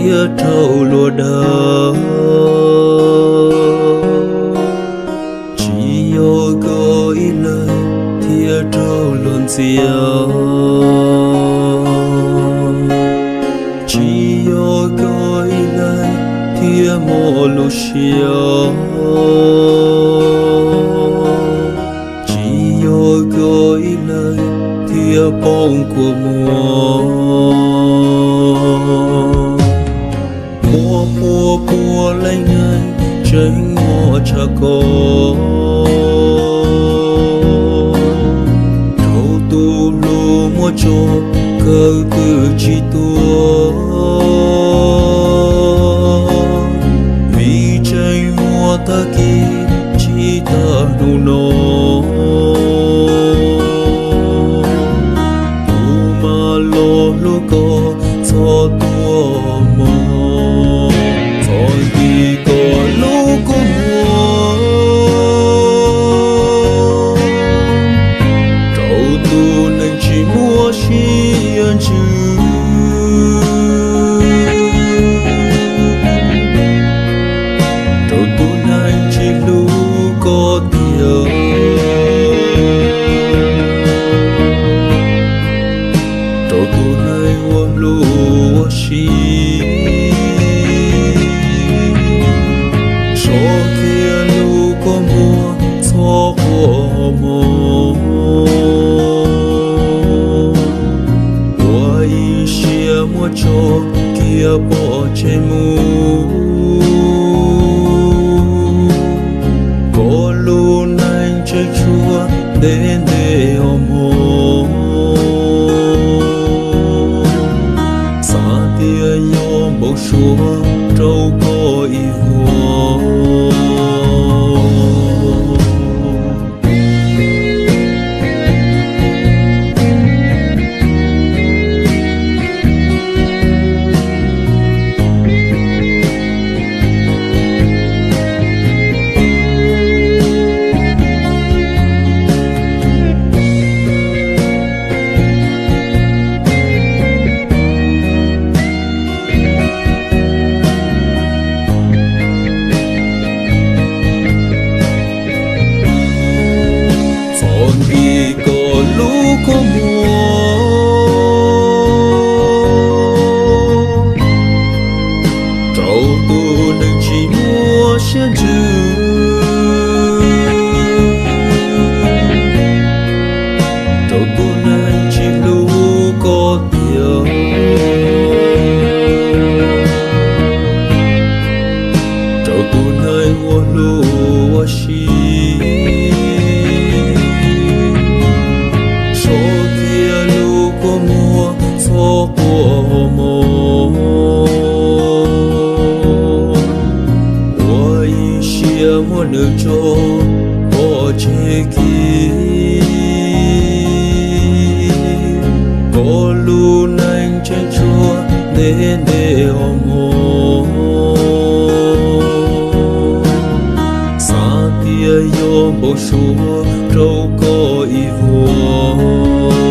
thiab raug luag dag. Tsis yog koj ib leeg thiaj raug luag ntxias. Tsis yog koj ib leeg thiaj muaj lus siab. Tsis yog koj ib leeg thiaj poob kua muag. Muaj pua pua leej neeg tseem muaj tshaj koj. Raug tus hlub muab tso, kawg twb tsis tuag. Vim tseem muaj tag kis tsis tag hnub no. Kuv mam los hlub koj txhob tuaj mog. Txhob nkim koj lub kua muag rau tus neeg tsis muaj siab ntsws, rau tus neeg tsis hlub koj tiag, rau tus neeg uas hlub ua si. Soj kiag lub kua muag txhob quaj mog. Ua ib siab muab tso kiag pov tseg mus. Koj lub neej tseem tshuav ntev ntev os mog. Xav tias yog npau suav rau koj ib vuag. Txhob nkim koj lub kua muag rau tus neeg tsis muaj siab ntsws, rau tus neeg tsis hlub koj tiag, rau tus neeg uas hlub ua si. Soj kiag lub kua muag txhob quaj mog. Ua ib siab muab nws tso pov tseg kiag. Koj lub neej tseem tshuav ntev ntev os mog. Xav tias yog npau suav rau koj ib vuag.